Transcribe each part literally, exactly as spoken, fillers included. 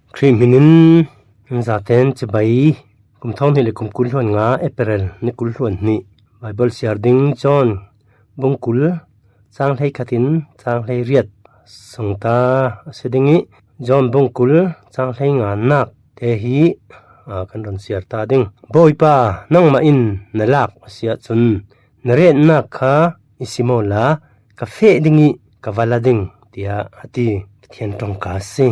Khrih hminin zaten chibai. Kum thawng hnih le kum kul hluan nga, April ni kul hluan hnih. Bible siar ding John bung kul, chang hlei khatin chang hlei riat sung ta a si ding ih, John bung kul chang hlei nga nak te hi, a, kan rawn siar ta ding. Bawipa, nangmah in na lak a si ahcun na retnak kha i sim awla, ka feh ding ih ka va la ding, tiah a ti. Pathian ṭawngka a si.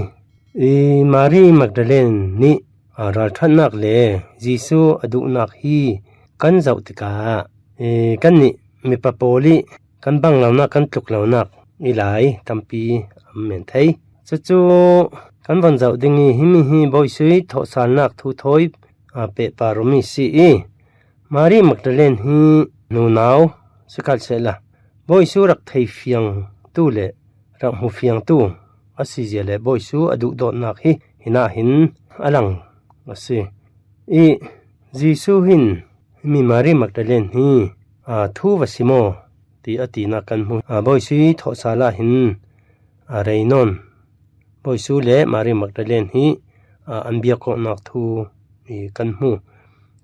I Mari Magdalene nih, a, ralṭhatnak le Jesuh a duhnak hi kan zoh tikah, i, kannih mipa pawl ih kan bang lonak, kan tluk lonak i lai tampi a um men thei. Cucu kan von zoh ding ih, himi hi Bawi Jesuh ih thawhsalnak thu thawi, a, pehpar awmi si ih, Mari Magdalene hi nunau si khalsehla, Bawi Jesuh rak thei fiangtu le rak hmu fiangtu a si zia le Bawi Jesuh a duhdawtnak hi hinah hin a lang a si. I Jesuh hin himi Mari Magdalene hi, a, thu va sim aw, ti a tinak kan hmu. A, Bawi Jesuh ih thawhsal ah hin a rei nawn. Bawi Jesuh le Mari Magdalene hi, a, an biak awknak thu i kan hmu.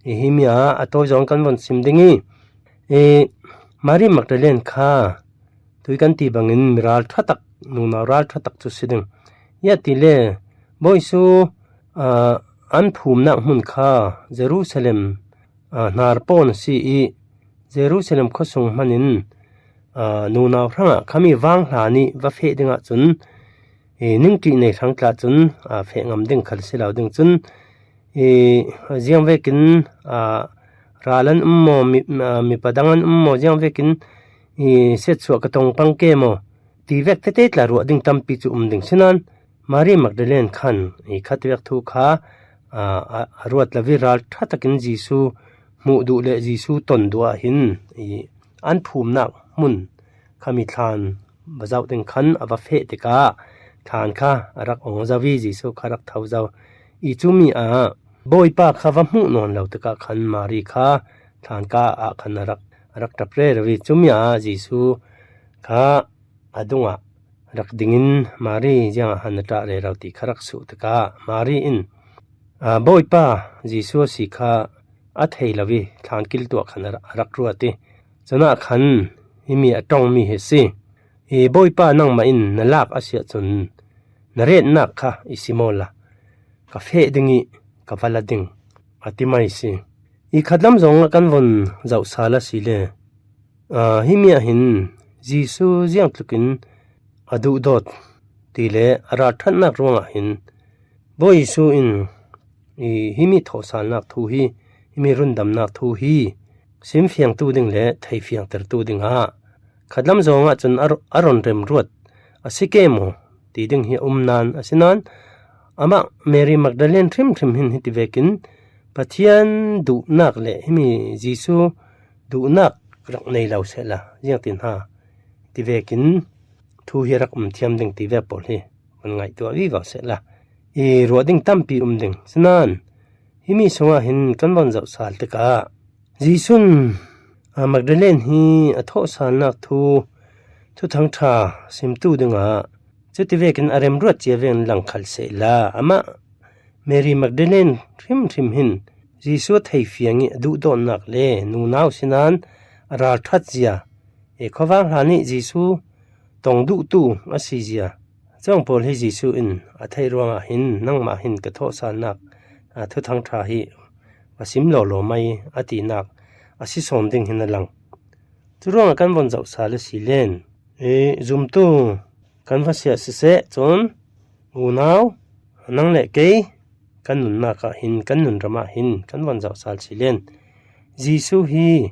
I himi ah a tawi zawng kan von sim ding ih, i Mari Magdalene kha tui kan ti bangin mi ralṭha tak, nunau ralṭha tak cu si ding. Ziah ti le Bawi Jesuh, a, an phumnak hmun kha Jerusalem, a, hnar pawn a si ih, Jerusalem khuasung hmanin, a, nunau hrangah khami vanghla nih va feh ding ahcun, i, ningṭih nei hrang tla cun, a, feh ngam ding khal si lo ding cun, i, ziang vekin, a, ral an um maw, mi, a, mipa dang an um maw, ziang vekin, i, siatsuah ka tong pang ke maw, ti vek tete tla ruah ding tampi cu um ding. Sinain Mari Magdalene khan i khatvek thu kha, a, a, a ruat lo ih ralṭha takin Jesuh hmuh duh le Jesuh ton duh ah hin i an phumnak hmun khami thlan va zoh ding khan a va feh tikah thlan kha a rak ong zo ih Jesuh kha rak tho zo. I cumi ah Bawipa kha va hmuh nawn lo tikah khan Mari kha thlan ka ah khan a rak, a rak ṭap rero ih cumi ah Jesuh kha a dungah rak dingin Mari ziangah han na ṭah rero ti kha rak suh tikah Mari in, aa, Bawipa Jesuh a si kha a thei lo ih thlan kil tuah khan a rak, a rak ruat ih cunah khan himi a ṭongmi hi a si. I Bawipa, nangmah in na lak a si ahcun na retnak kha i sim awla ka feh ding ih ka va la ding, a ti mai si. I khatlam zawngah kan von zoh sal asile, aa, himi ah hin Jesuh ziangtlukin a duhdawt ti le a ralṭhatnak ruangah hin Bawi Jesuh in i himi thawhsalnak thu hi, himi rundamnak thu hi simfiangtu ding le theifiangtertu dingah khatlam zawngah cun a ru-, a rawn remruat a si ke maw ti ding hi a um nain, asinain amah Mary Magdalene hrimhrim hin hiti vekin Pathian duhnak le himi Jesuh duhnak rak nei lo sehla ziangtin ha ti vekin thu hi a rak um thiam ding ti vek pawl hi kan ngaihtuah vivo sehla, i ruah ding tampi um ding. Sinain himi sungah hin kan von zoh sal tikah Jesuh in, a, Magdalene hi a thawhsalnak thu Thuthang ṭha simtu dingah cuti vekin a remruat cia vekin lang khal sehla, amah Mary Magdalene hrimhrim hin Jesuh a thei fiang ih a duhdawtnak le nunau sinain a ralṭhat zia, i khuavang hlan ih Jesuh tong duhtu a si zia, cuang pawl hi Jesuh in a theih ruangah hin nangmah hin ka thawhsalnak, a, Thuthang ṭha hi va sim lawlaw mai a tinak a si sawn ding hin a lang. Curuangah kan von zoh sal asile, i zumtu kan va si ah siseh cun, unau, nang le kei kan nunnak ah hin, kan nunram ah hin kan von zoh sal asile, Jesuh hi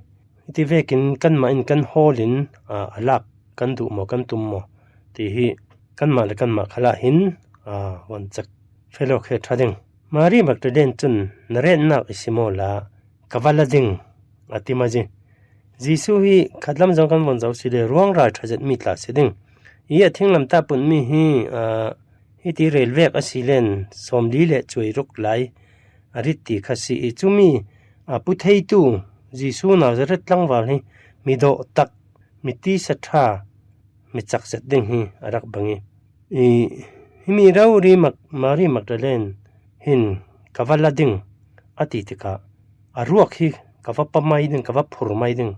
hiti vekin kanmah in kan hawl in, aa, a lak kan duh maw, kan tum maw ti hi kanmah le kanmah khal ah hin, aa, von cek felo khe ṭha ding. Mary Magdalene cun na retnak i sim awla ka va la ding, a ti mai. Jesuh hi khatlam zawng kan von zoh asile ruang ralṭha zetmi tla si ding. I a thinglamtah punmi hi, aa, hiti rel vek asile sawmli le cuai ruk lai a rit ti kha si ih cumi, aa, pu theitu Jesuh Nazareth tlangval hi mi dawh tak, mi tisa ṭha, mi cak zet ding hi a rak bang ih, i Himi rori Mak-, Mari Magdalene hin ka va la ding a ti tikah, a ruak hi ka va pa mai ding, ka va phur mai ding,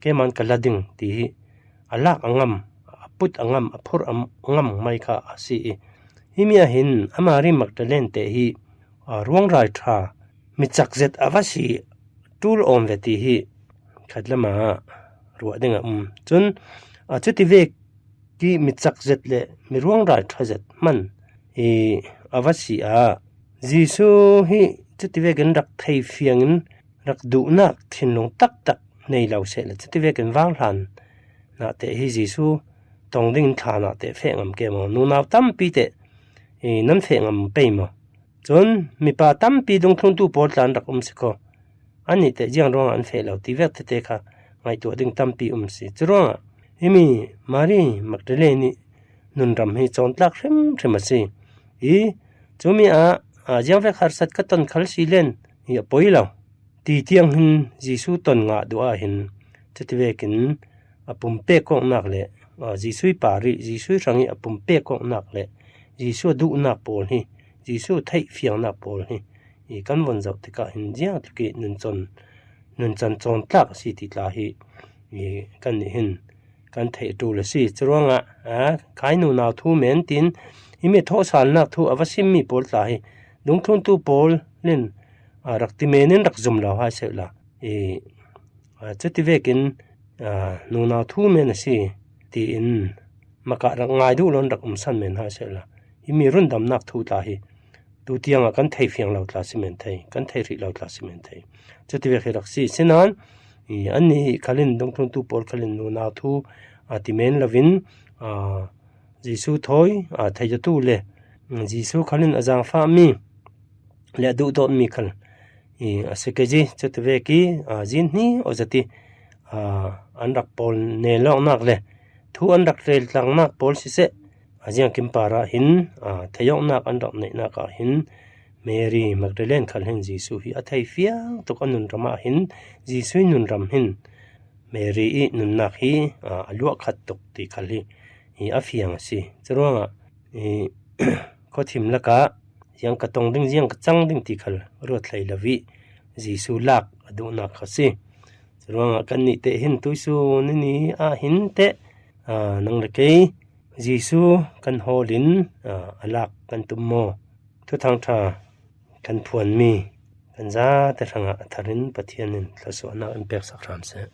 keiman ka la ding ti hi a lak a ngam, a put a ngam, a phur a ngam mai kha a si i. Himi ah hin a Mari Magdalene te hi, a, ruangrai ṭha, mi chak zet a va si ṭul awm ve ti hi khat lamah ruah ding a um. Chun, a, chuti vek i mi chak zet le mi ruangrai ṭha zet hman i a va si a, Jesu hi chuti vekin rak thei fiangin rak duhnak thinlung taktak nei lo seh le, chuti vekin vanghlan nahte hi Jesu tong dingin thla nahte feh ngam ke maw? Nunau tampi te i nan feh ngam pei maw? Chun mipa tampi dungthluntu pawl tla an rak um si khaw. An nih teh ziang ruangah an feh lo ti vek tete kha ngaihtuah ding tampi um si. Curuangah himi Mari Magdalene nih nunram hi cawntlak hrimhrim a si. I, cumi ah, a, ziang vek harsat ka ton khal si len hi a poi lo ti tiang hin Jesu ton ngah duh ah hin, chuti vekin a pumpek awknak le, a, Jesu i parih, Jesu i hrangih a pumpek awknak le Jesu a duhnak pawl hi, Jesu a theih fiangnak pawl hi i kan von zoh tikah hin ziang tluk i nuncan, nuncan cawntlak a si ti tla hi i kan nih hin kan theih ṭul a si. Curuangah, a, khai nunau thu men tin himi thawhsalnak thu a va simmi pawl tla hi dungthluntu pawl in, a, rak ti menin rak zum lo hai seh la. I, a, chuti vekin, a, nunau thu men a si tiin makah rak ngai duh lo in rak umsan men hai seh la. Himi rundamnak thu tla hi tu tiangah kan thei fiang lo tla si men thei, kan thei hrih lo tla si men thei. Chuti vek hi rak si. Sinan, i, annih hi khalin, dungthluntu pawl khalin nunau thu, a, ti men lovin, a, Jesu thawi, a, theidatu le, mm, Jesu khalin a zangfahmi le a duhdawtmi khal i a si kei zi. Chuti vek i, a, zin hni aw zat i, a, an rak pawl nel awknak le thu an rak rel tlangnak pawl siseh, a, ziangkim parah hin, a, thei awknak an rak neihnak ah hin Mary Magdalene khal hin Jesu hi a thei fiang tuk, a nunram ah hin Jesu i nunram hin Mary i nunnak hi, a, a luah khat tuk ti khal hi, hi a fiang a si. Curuangah, i, khuathim lakah ziang ka tong ding, ziang ka cang ding ti khal ruat hlei lo i Jesu lak a duhnak kha si. Curuangah kan nih teh hin tuisun ni ah hin teh, a, nang le kei Jesu kan hawlin, a, a lak kan tum maw? Thuthang ṭha kan phuanmi kan zate hrangah a tharin Pathian in thluasuahnak in peksak hram seh.